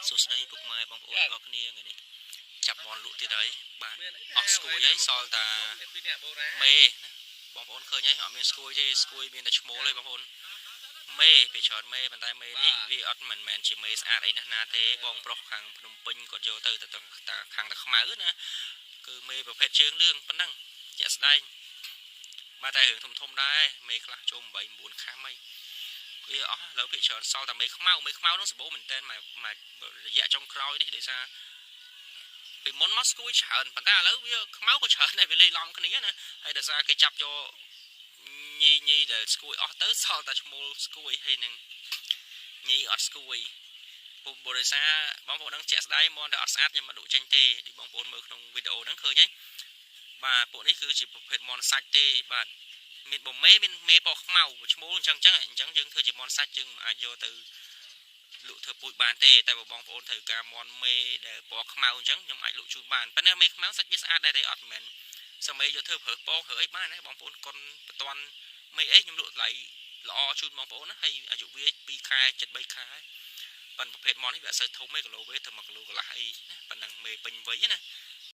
សួស្តីពុកម៉ែបងប្អូនអរគ្នាថ្ងៃនេះចាប់មន់លក់ទៀតហើយបាទអស់ស្គួយហើយសល់តាមេណាបងប្អូនឃើញហើយអត់មានស្គួយទេស្គួយមានតែឈ្មោលទេបងប្អូនមេពីច្រើនមេប៉ុន្តែមេនេះវាអត់មិនមែនជាមេស្អាតអីណាស់ណាទេបងប្រុសខាងភ្នំពេញគាត់យកទៅទៅខាងតាខ្មៅណាគឺមេប្រភេទជើងលឿងប៉ុណ្ណឹងជាក់ស្ដែងបាទតែរឿងធំធំដែរមេខ្លះចូល8 9ខាំអីវាអស់ឥឡូវភាគច្រើនសល់តែមេខ្មៅមេខ្មៅនោះសម្បូរមែនតើមួយរយៈចុងក្រោយនេះដោយសារពីមុនមកស្គួយច្រើនប៉ុន្តែឥឡូវវាខ្មៅក៏ច្រើនដែរវាលេឡំគ្នាណាហើយដោយសារគេចាប់យកញីញីដែលស្គួយអស់ទៅសល់តែឈ្មោលស្គួយហើយនឹងញីអត់ស្គួយពុបរិសាបងប្អូននឹងជាក់ស្ដែងមកតែអត់ស្អាតខ្ញុំមិនលក់ចេញទេដូចបងប្អូនមើលក្នុងវីដេអូហ្នឹងឃើញហើយបាទពួកនេះគឺជាប្រភេទមន់សាច់ទេបាទមានបមេមានមេពណ៌ខ្មៅឈ្មោលអញ្ចឹងអញ្ចឹងយើងធ្វើជាមន់សាច់យើងមិនអាចយកទៅលក់ធ្វើពូជបានទេតែបើបងប្អូនត្រូវការមន់មេដែលពណ៌ខ្មៅអញ្ចឹងខ្ញុំអាចលក់ជូនបានប៉ុន្តែមេខ្មៅសាច់វាស្អាតដែរទេអត់មែនសម័យយកធ្វើប្រើពងរើអីបានណាបងប្អូនកុនបន្ទាន់មេអីខ្ញុំលក់តម្លៃល្អជូនបងប្អូនណាហើយអាយុវា2ខែ73ខែប៉ុន្តែប្រភេទមន់នេះវាអត់សូវធំទេគីឡូវាធ្វើ1គីឡូកន្លះអីណាប៉ុណ្ណឹងមេពេញវ័យណា